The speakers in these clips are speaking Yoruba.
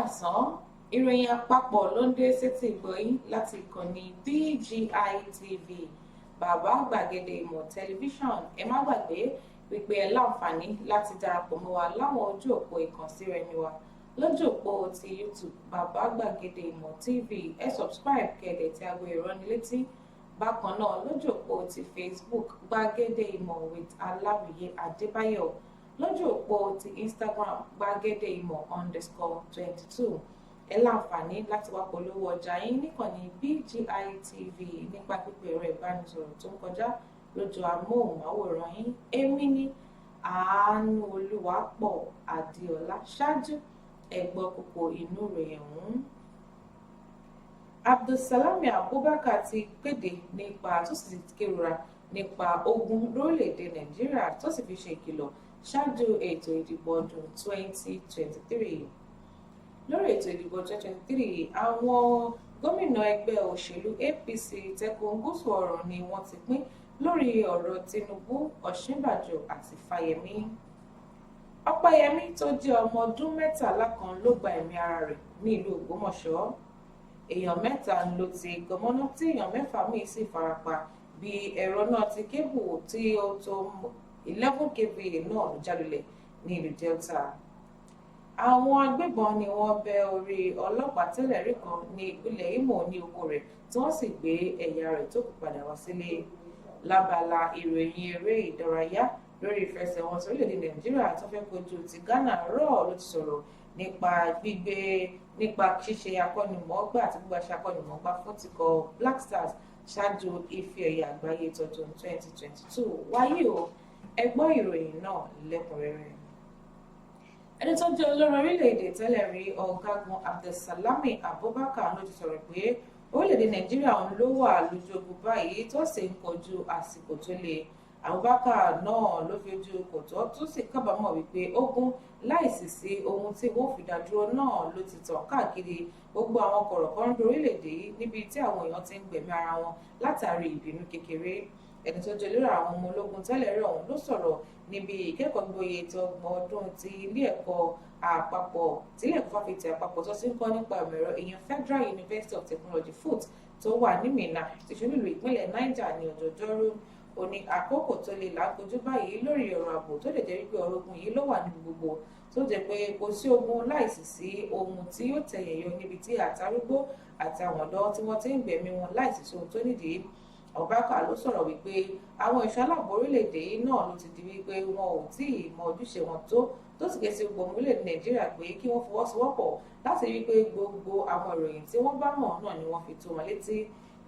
Káàsán, ìròyìn àpapọ̀ ló ń dé sétí ìgbọ̀yìn láti ìkànnì BGI TV, Bàbá Gbàgede Ìmọ̀ Tẹlifíṣàn. Ẹ má gbàgbé wípé ẹ láǹfààní láti darapọ̀ mọ́ wa láwọn ojú òpó ìkànsíra ẹni wa lójú òpó ti YouTube, Bàbá Gbàgede Ìmọ̀ TV. Ẹ subscribe kẹ̀dẹ̀ tí aago ìránnilétí. Bákan náà, lójú òpó ti Facebook, Gbàgede Ìmọ̀ with Aláwìyé Adébáyọ̀, lójú òpó ti Instagram, gbàgede ìmọ̀_22. Ẹ láǹfààní láti wá polówó ọjà yín níkànnì BGI TV nípa pípe ẹ̀rọ ìbánisọ̀rọ̀ tó ń kọjá lójú amóhùnmáwòrán yín. Èmi ní Àánú Olúwapọ̀ Adéọlá. Ṣáájú, ẹ gbọ́ kókó inú rẹ̀ ọ̀hún. Abdulsalami Abubakar ti kéde nípa tó sì ti kérora nípa ogun lórílẹ̀‐èdè Nàìjíríà, tó sì fi ṣe ìkìlọ̀ ṣáájú ètò ìdìbò ọdún 2023. Lórí ètò ìdìbò 2023, àwọn gómìnà ẹgbẹ́ òṣèlú APC tẹkùn gúúsù ọ̀rọ̀ ni wọ́n ti pín lórí ọ̀rọ̀ Tinubu, Ọ̀ṣínbàjò àti Fáyẹmí. Ọpẹ́yẹmí tó jẹ́ ọmọ ọdún 13 kan ló gba ẹ̀mí ara rẹ̀ ní ìlú Ògbómọ̀ṣọ́. Èèyàn mẹ́ta ló ti gọmọ́ná tí èèyàn 6 míì sì farapa bí ẹ̀rọ náà ti kébù tí ó tó 11 kVA náà ló jálulẹ̀ ní ìlú Delta. Àwọn agbébọn ni wọ́n bẹ́ orí ọlọ́pàá tẹ́lẹ̀ rí kan ní ìpínlẹ̀ Imo ní oko rẹ̀, tí wọ́n sì gbé ẹ̀yà rẹ̀ tó kù padà wá sílé. Lábala ìròyìn eré ìdárayá, lórí ìfẹsẹ̀wọnsẹ̀ orílẹ̀-èdè Nàìjíríà tó fẹ́ kojú ti Ghana, rọ́ọ̀ ló ti sọ̀rọ̀ nípa gbígbé nípa ṣíṣe akọ́nimọ̀ọ́gbà àti gbígbà ṣe akọ́nimọ̀ọ́gbà fún tikọ̀ Black Stars ṣáájú ife ẹ̀yẹ àgbáyé tọdún 2022. Wáyé o, ẹ gbọ́ ìròyìn náà lẹ́kùnrẹ́rẹ́. Ẹni tó jẹ́ olórí orílẹ̀-èdè tẹ́lẹ̀ rí, Ọ̀gágun Abdulsalami Abubakar, ló ti sọ̀rọ̀ pé orílẹ̀-èdè Nàìjíríà ń ló wà lójú ogun báyìí, tó sì ń kojú àsìkò tó le. Abubakar náà ló fi ojú kò tọ́, tó sì kábàámọ̀ wípé ogun láìsí sí ohun tí wọ́n fi dá dúró náà ló ti tàn káàkiri gbogbo àwọn kọ̀rọ̀kọ́rọ́ orílẹ̀-èdè yìí, níbi tí àwọn èèyàn ti ń gbẹ̀mí ara wọn látàrí ìbínú kékeré. Ẹni tó jẹ́ olórí àwọn ọmọ ológun tẹ́lẹ̀ rí ọ̀hún ló sọ̀rọ̀ níbi ìkẹ́kọ̀ọ́ gboyè ti 30 ọdún ti ilé ẹ̀kọ́ àpapọ̀ tí ilé ẹ̀kọ́ fáfitì àpapọ̀ tó ti ń kọ́ nípa ìmọ̀ ẹ̀rọ, ìyẹn Federal University of Technology, FUT, tó wà ní Minna, tí ṣe olúìlú ìpínlẹ̀ Niger, ní ọjọ́ Ọjọ́rú. Ó ní àkókò tó le là ń kojú báyìí lórí ọ̀rọ̀ ààbò, tó lè jẹ́ wípé ọ̀rọ̀ ogun yìí ló wà níbi gbogbo, tó jẹ́ pé kò sí ogun láìsí sí ohun tí yóò tẹ̀yìn yọ, níbi tí àtàrúgbó àtàwọn ọ̀dọ́ tí wọ́n ti ń gbẹ̀mí wọn láìsí sí ohun tó nídìí. Abubakar ló sọ̀rọ̀ wípé àwọn ẹ̀ṣọ́ aláàbò orílẹ̀-èdè yìí náà ló ti di wípé wọn ò tí ì mọ ojúṣe wọn tó, tó sì ké sí gbogbo orílẹ̀-èdè Nàìjíríà pé kí wọ́n fọwọ́sowọ́pọ̀ láti rí i pé gbogbo àwọn ìròyìn tí wọ́n bá mọ̀ náà ni wọ́n fi tó wọn létí.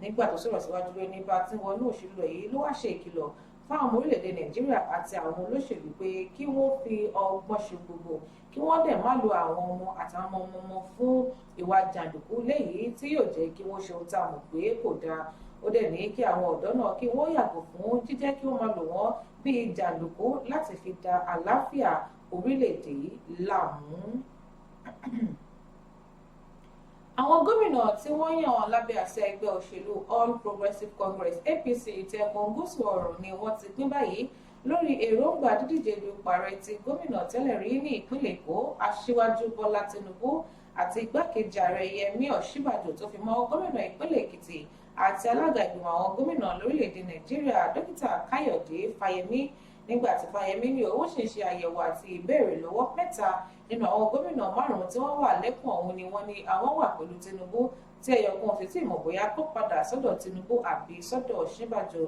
Nígbà tó sọ̀rọ̀ síwájú, ló ní bá tí wọnú òṣèlú yìí ló wá ṣe ìkìlọ̀ fáwọn ọmọ orílẹ̀-èdè Nàìjíríà àti àwọn olóṣèlú pé kí wọ́n fi ọgbọ́n ṣe gbogbo, kí wọ́n dẹ̀ má lo àwọn ọmọ àtàwọn ọmọ ọmọ fún ìwà jàǹdùkú léyìí tí yóò jẹ́ kí wọ́n ṣe ohun tá a mọ̀ pé kò dáa. Ó dẹ̀ ní kí àwọn ọ̀dọ́ náà kí wọ́n yàgò fún jíjẹ́ kí wọ́n máa lò wọ́n bíi jàǹdùkú láti fi da àlàáfíà orílẹ̀-èdè yìí láàmú. Àwọn gómìnà tí wọ́n yàn lábẹ́ àṣẹ ẹgbẹ́ òṣèlú All Progressives Congress, APC, tẹkùn gúúsù ọ̀rọ̀ ni wọ́n ti pín báyìí lórí èròǹgbà dídíje dupò ààrẹ ti gómìnà tẹ́lẹ̀ rí ní ìpínlẹ̀ Èkó, Aṣíwájú Bọ́lá Tinubu, àti igbákejì ààrẹ Yẹmí Ọ̀ṣínbàjò, tó fi mọ́ gómìnà ìpínlẹ̀ Èkìtì àti alága ìgbìmọ̀ àwọn gómìnà lórílẹ̀‐èdè Nàìjíríà, Dókítà Káyọ̀dé Fáyẹmí. Nígbà tí Fáyẹmí ní òun sì ń ṣe àyẹ̀wò àti ìbéèrè lọ́wọ́, mẹ́ta nínú àwọn gómìnà márùn-ún tí wọ́n wà lẹ́kùn ọ̀hún ni wọ́n ní àwọn wà pẹ̀lú Tinubu, tí ẹyọ kan sì tí mọ̀ bóyá kó padà sọ́dọ̀ Tinubu àbí sọ́dọ̀ Ọ̀ṣínbàjò.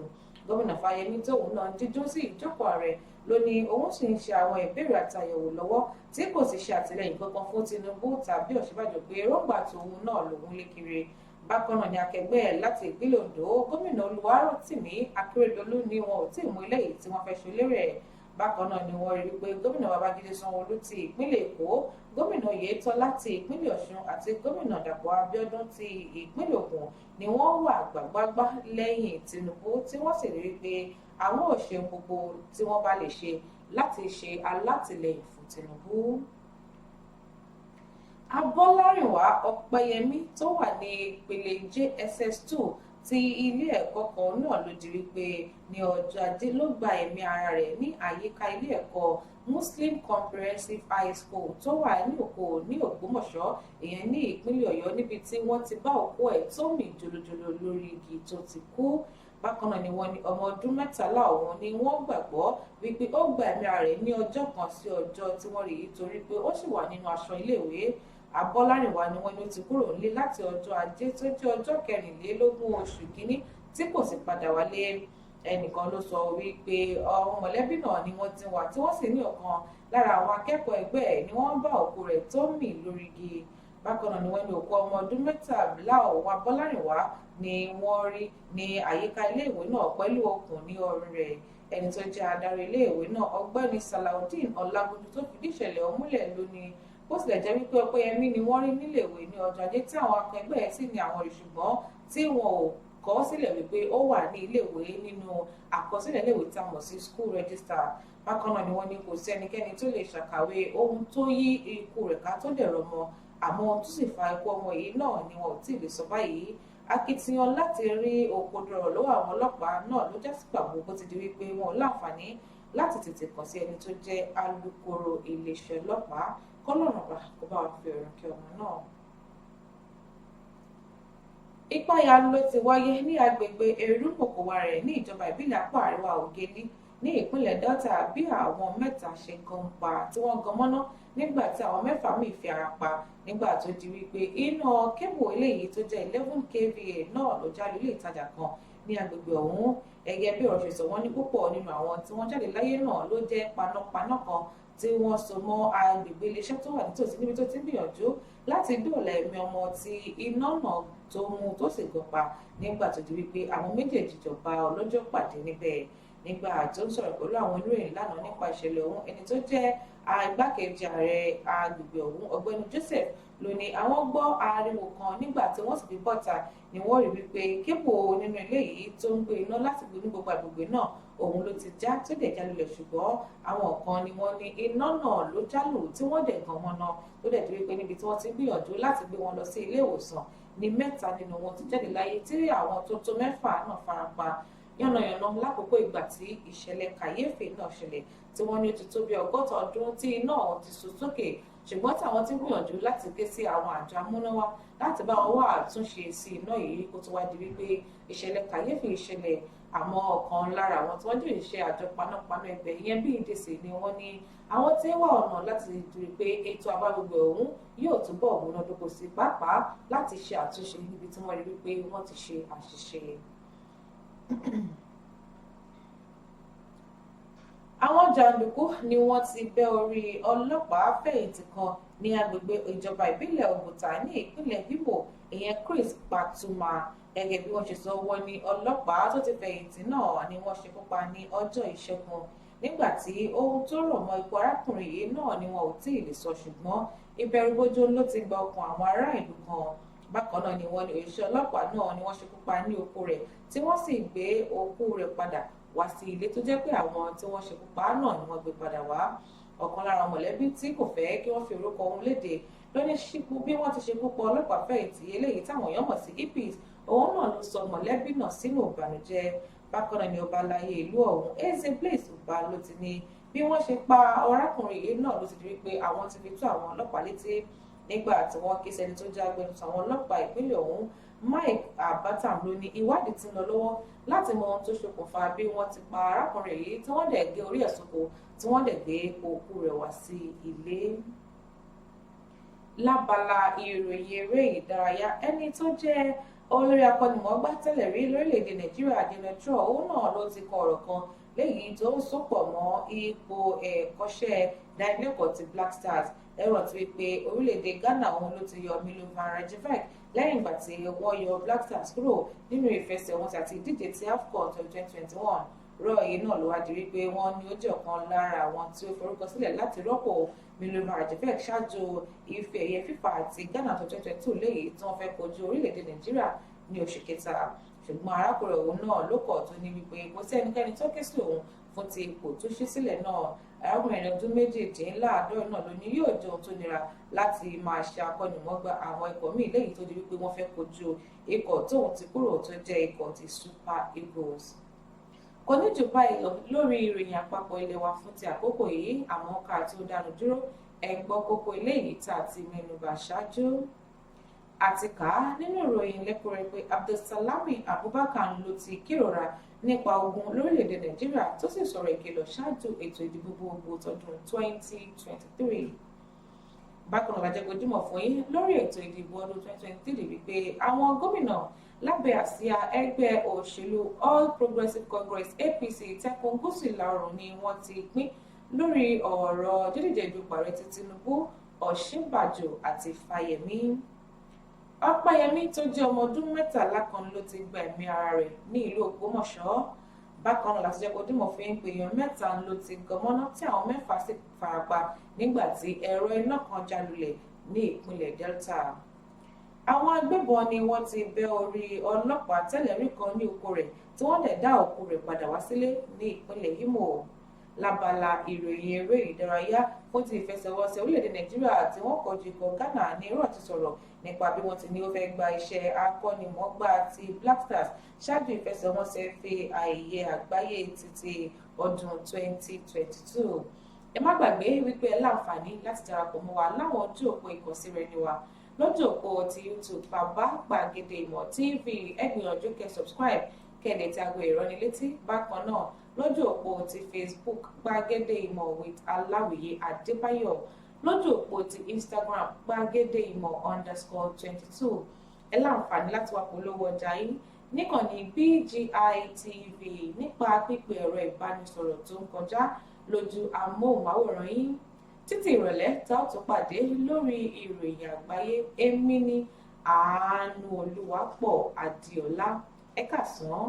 Gómìnà Fáyẹmí, tóun náà díjú sí ìjókòó ààrẹ, ló ní òun sì ń ṣe àwọn ìbéèrè àtàyẹ̀wò lọ́wọ́, tí kò sì ṣe àtìlẹ́yìn kankan fún Tinubu tàbí Ọ̀ṣínbàjò, pé èròǹgbà tòun náà lòun lé kiri. Bákan náà ni akẹgbẹ́ ẹ̀ láti ìpínlẹ̀ Ondo, Gómìnà Olúwarótìmí Akérédolú, ní wọn ò tí ì mú eléyìí tí wọ́n fẹ́ ṣe lérè ẹ̀. Bákan náà ni wọ́n rí wípé Gómìnà Babájídé Sanwó-Olú ti ìpínlẹ̀ Èkó, Gómìnà Oyètọ́lá ti ìpínlẹ̀ Ọ̀ṣun àti Gómìnà Dàpọ̀ Abíọ́dún ti ìpínlẹ̀ Ògùn ni wọ́n wà gbàgbágbá lẹ́yìn Tinubu, tí wọ́n sì rí wípé àwọn ò ṣe gbogbo tí wọ́n bá lè ṣe láti ṣe alátìlẹyìn fún Tinubu. Abọ́lárìnwá Ọ̀pẹ́yẹmí tó wà ní ìpele JSS 2 Ti ilé ẹ̀kọ́ kan náà ló di wípé ní ọjọ́ Ajé ló gba ẹ̀mí ara rẹ̀ ní àyíká ilé ẹ̀kọ́ Muslim Comprehensive High School tó wà ní Òkò ní Ògbómọ̀ṣọ́, ìyẹn ní ìpínlẹ̀ Ọ̀yọ́, níbi tí wọ́n ti bá òkú ẹ̀ tó mì jolojolo lórí igi tó ti kú. Bákan náà ni wọ́n ní ọmọ ọdún 13 ọ̀hún ni wọ́n gbàgbọ́ wípé ó gba ẹ̀mí ara rẹ̀ ní ọjọ́ kan sí ọjọ́ tí wọ́n rí i, torí pé ó sì wà nínú aṣọ iléèwé. Abọ́lárìnwá ni wọ́n ní ó ti kúrò nílé láti ọjọ́ Ajé tó jẹ́ ọjọ́ 24 oṣù kínní, tí kò sì padà wálé. Ẹnìkan ló sọ wípé ọmọ mọ̀lẹ́bí náà ni wọ́n ti wà, tí wọ́n sì ní ọ̀kan lára àwọn akẹ́kọ̀ọ́ ẹgbẹ́ ẹ̀ ni wọ́n bá òkú rẹ̀ tó mì lórí igi. Bákan náà ni wọ́n ní òkú ọmọ ọdún 13 ọ̀hún Abọ́lárìnwá ni wọ́n rí ní àyíká iléèwé náà pẹ̀lú okùn ní ọrùn rẹ̀. Ẹni tó jẹ́ adarí iléèwé náà, Ọ̀gbẹ́ni Salaudeen Ọlágúnjú, tó fìdí ìṣẹ̀lẹ̀ ọ̀hún múlẹ̀ lónìí, bó tilẹ̀ jẹ́ wípé Ọpẹ́yẹmí ni wọ́n rí níléèwé ní ọjọ́ Ajé, tí àwọn akẹgbẹ́ ẹ̀ sì ní àwọn rí, ṣùgbọ́n tí wọn ò kọ sílẹ̀ wípé ó wà ní iléèwé nínú àkọsílẹ̀ iléèwé tí a mọ̀ sí school register. Bákan náà ni wọ́n ní kò sí ẹnikẹ́ni tó lè ṣàkàwé ohun tó yí ikú rẹ̀ ká tó dẹ̀rọ̀ mọ́, àmọ́ ohun tó sì fa ikú ọmọ yìí náà ni wọn ò tí ì lè sọ báyìí. Akitiyan láti rí òkodoro lọ́wọ́ àwọn ọlọ́pàá náà ló já sí pàbó, bó ti di wípé wọn ò láǹfààní láti tètè kàn sí ẹni tó jẹ́ alukoro iléeṣẹ́ ọlọ́pàá. Kọ́lọ́run bá kó bá wa fi ọ̀rọ̀ kí ọmọ náà. Ìpayà ló ti wáyé ní agbègbè Erúmọ̀kòwárẹ̀ ní ìjọba ìbílẹ̀ apá àríwá Ògèlè ní ìpínlẹ̀ Delta, bí àwọn 3 ṣe gan pa tí wọ́n gan mọ́ná, nígbà tí àwọn 6 míì fi ara pa, nígbà tó di wípé iná kébù eléyìí tó jẹ́ 11 kVA náà ló já lu ilé ìtajà kan ní agbègbè ọ̀hún. Gẹ́gẹ́ bí ọ̀rọ̀ ṣe sọ, wọ́n ní púpọ̀ nínú àwọn tí wọ́n jáde láyé náà ló jẹ́ panápaná kan tí wọ́n so mọ́ agbègbè iléeṣẹ́ tó wà nítòsí níbi tó ti ń gbìyànjú láti dóòlà ẹ̀mí ọmọ tí iná náà tó mú tó sì gan pa, nígbà tó di wípé àwọn méjèèjì jọba ọlọ́jọ́ pàdé níbẹ̀. Nígbà tó ń sọ̀rọ̀ pẹ̀lú àwọn oníròyìn lánàá nípa ìṣẹ̀lẹ̀ ọ̀hún, ẹni tó jẹ́ igbákejì ààrẹ agbègbè ọ̀hún, Ọ̀gbẹ́ni Joseph, ló ní àwọn gbọ́ ariwo kan, nígbà tí wọ́n sì fi bọ́ta ni wọ́n rí wípé kébù nínú ilé yìí tó ń gbé iná láti gbé ní gbogbo agbègbè náà òun ló ti já tó dẹ̀ já lulẹ̀. Ṣùgbọ́n àwọn kan ni wọ́n ní iná náà ló jálù tí wọ́n dẹ̀ gan mọ́ná, tó dẹ̀ di wípé níbi tí wọ́n ti ń gbìyànjú láti gbé wọn lọ sí ilé ìwòsàn ní 3 nínú wọn ti jáde láyé, tí àwọn tó tó 6 náà farapa yánnayànna lákòókò ìgbà tí ìṣẹ̀lẹ̀ kàyéfì náà ṣẹlẹ̀, tí wọ́n ní ó ti tó bí 60 ọdún tí iná ọ̀hún ti so sókè, ṣùgbọ́n tí àwọn ti ń gbìyànjú láti ké sí àwọn àjọ amúnáwá láti bá wọn wá àtúnṣe sí iná yìí kó tó wá di wípé ìṣẹ̀lẹ̀ kàyéfì ìṣẹ̀lẹ̀. Àmọ́ ọ̀kan lára àwọn tí wọ́n jẹ́ òṣìṣẹ́ àjọ panápaná ẹgbẹ́ ìyẹn BEDC ni wọ́n ní àwọn tí ń wá ọ̀nà láti rí i pé ètò àbágbègbè ọ̀hún yóò túbọ̀ múnádóko sí, pàápàá láti ṣe àtúnṣe níbi tí wọ́n rí wípé wọ́n ti ṣe àṣìṣe. Àwọn jàǹdùkú ni wọ́n ti bẹ́ orí ọlọ́pàá fẹ̀yìntì kan ní agbègbè ìjọba ìbílẹ̀ Ògùtà ní ìpínlẹ̀ Imo, ìyẹn Chris Patuma. Gẹ́gẹ́ bí wọ́n ṣe sọ, wọ́n ní ọlọ́pàá tó ti fẹ̀yìntì náà ni wọ́n ṣekú pa ní ọjọ́ Ìṣẹ́gun, nígbà tí ohun tó rọ̀ mọ́ ikú arákùnrin yìí náà ni wọn ò tí ì lè sọ, ṣùgbọ́n ìbẹ̀rùbojo ló ti gba ọkàn àwọn ará ìlú kan. Bákan náà ni wọ́n ní òṣìṣẹ́ ọlọ́pàá náà ni wọ́n ṣekú pa ní oko rẹ̀, tí wọ́n sì gbé òkú rẹ̀ padà wá sí ilé, tó jẹ́ pé àwọn tí wọ́n ṣekú pa náà ni wọ́n gbé padà wá. Ọ̀kan lára mọ̀lẹ́bí tí kò fẹ́ kí wọ́n fi orúkọ òun léde ló ní bí wọ́n ti ṣekú pa ọlọ́pàá fẹ̀yìntì eléyìí táwọn èèyàn mọ̀ sí IPIS, òun náà ló sọ mọ̀lẹ́bí náà sínú ìbànújẹ́. Bákan náà ni ọba aláyé ìlú ọ̀hún Eze Blaise Uba ló ti ní bí wọ́n ṣe pa arákùnrin yìí náà ló ti di wípé àwọn ti fi tó àwọn ọlọ́pàá létí, nígbà tí wọ́n ké sẹ́ni tó jẹ́ agbẹnusọ àwọn ọlọ́pàá ìpínlẹ̀ ọ̀hún, Mike Abatam, ló ní ìwádìí ti ń lọ lọ́wọ́ láti mọ ohun tó ṣokùnfà bí wọ́n ti pa arákùnrin yìí, tí wọ́n dẹ̀ gé orí ẹ̀ sóko, tí wọ́n dẹ̀ gbé òkú rẹ̀ wá sí ilé. Lábala ìròyìn eré ìdárayá, ẹni tó jẹ́ olórí akọ́nimọ̀ọ́gbá tẹ́lẹ̀ rí lórílẹ̀‐èdè Nàìjíríà, Gernot Rohr, òun náà ló ti kọ ọ̀rọ̀ kan léyìí tó ń sopọ̀ mọ́ ipò ẹ̀kọ́ṣẹ́ dánilẹ́kọ̀ọ́ ti Black Stars. Ẹ̀rọ ti wípé orílẹ̀-èdè Ghana òun ló ti yọ Milovan Rajevac lẹ́yìn ìgbà tí wọ́n yọ Black Stars kúrò nínú ìfẹsẹ̀wọnsẹ̀ àti ìdíje ti AFCON 2021. Rohr yìí náà ló wá di wípé wọ́n ní ó jẹ́ ọ̀kan lára àwọn tí ó forúkọ sílẹ̀ láti rọ́pò Milovan Rajevac ṣáájú ife ẹ̀yẹ FIFA àti Ghana 2022 léyìí tí wọ́n fẹ́ kojú orílẹ̀-èdè Nàìjíríà ní oṣù kẹta. Ṣùgbọ́n arákùnrin òun náà ló kọ̀ tó ní wípé kò sí ẹnikẹ́ni tó ké sí òun fún ti ipò tó ṣí sílẹ̀ náà. Arákùnrin ẹni ọdún 78 náà ló ní yóò jẹ́ ohun tó nira láti máa ṣe akọ́nimọ̀ọ́gbá àwọn ikọ̀ míì lẹ́yìn tó di wípé wọ́n fẹ́ kojú ikọ̀ tóun ti kúrò tó jẹ́ ikọ̀ ti Super Eagles. Kò ní jù báyìí lọ lórí ìròyìn àpapọ̀ ilé wa fún ti àkókò yìí, àmọ́ ká tó dánu dúró, ẹ gbọ́ kókó eléyìí tá a ti mẹ́nubà ṣáájú. Àti kà á nínú ìròyìn lẹ́kùnrẹ́rẹ́ pé Abdulsalami Abubakar ló ti kérora nípa ogun lórílẹ̀‐èdè Nàìjíríà, tó sì sọ̀rọ̀ ìkìlọ̀ ṣáájú ètò ìdìbò gbogbogbò tọdún 2023. Bákan náà la jẹ́ kó jímọ̀ fún yín lórí ètò ìdìbò ọdún 2023 wípé àwọn gómìnà lábẹ́ àsíá ẹgbẹ́ òṣèlú All Progressives Congress, APC, tẹkùn gúúsù ìlà oòrùn ni wọ́n ti pín lórí ọ̀rọ̀ dídíje dupò ààrẹ ti Tinubu, Ọ̀ṣínbàjò àti Fáyẹmí. Ọpẹ́yẹmí tó jẹ́ ọmọ ọdún 13 kan ló ti gba ẹ̀mí ara rẹ̀ ní ìlú Ògbómọ̀ṣọ́. Bákan náà láti jẹ́ kó dímọ̀ fún yín pé èèyàn 3 ló ti gọmọ́ná tí àwọn 6 sì farapa nígbà tí ẹ̀rọ iná kan já lulẹ̀ ní ìpínlẹ̀ Delta. Àwọn agbébọn ni wọ́n ti bẹ́ orí ọlọ́pàá tẹ́lẹ̀ rí kan ní oko rẹ̀, tí wọ́n dẹ̀ dá òkú rẹ̀ padà wá sílé ní ìpínlẹ̀ Imo. Lábala ìròyìn eré ìdárayá fún ti ìfẹsẹ̀wọnsẹ̀ orílẹ̀-èdè Nàìjíríà tí wọ́n kojú ikọ̀ Ghana ní irọ́ ti sọ̀rọ̀ nípa bí wọ́n ti ní ó fẹ́ gba iṣẹ́ akọ́nimọ̀ọ́gbá ti Black Stars ṣáájú ìfẹsẹ̀wọnsẹ̀ ife ẹ̀yẹ àgbáyé títí ọdún 2022. Ẹ má gbàgbé wípé ẹ láǹfààní láti darapọ̀ mọ́ wa láwọn ojú òpó ìkànsíra ẹni wa lójú òpó ti YouTube, Bàbá Gbàgede Ìmọ̀ TV. Ẹ gbìyànjú kẹ́ subscribe, kẹ́ lè tí aago ìránnilétí. Bákan náà lójú òpó ti Facebook, Gbàgede Ìmọ̀ with Aláwìyé Adébáyọ̀. Lójú òpó ti Instagram, gbàgede ìmọ̀_22. Ẹ láǹfààní láti wá polówó ọjà yín níkànnì BGI TV nípa pípe ẹ̀rọ ìbánisọ̀rọ̀ tó ń kọjá lójú amóhùnmáwòrán yín. Títí ìrọ̀lẹ́ tá ó tún pàdé lórí ìròyìn àgbáyé, èmi ní Àánú Olúwapọ̀ Adéọlá. Ẹ káàsán.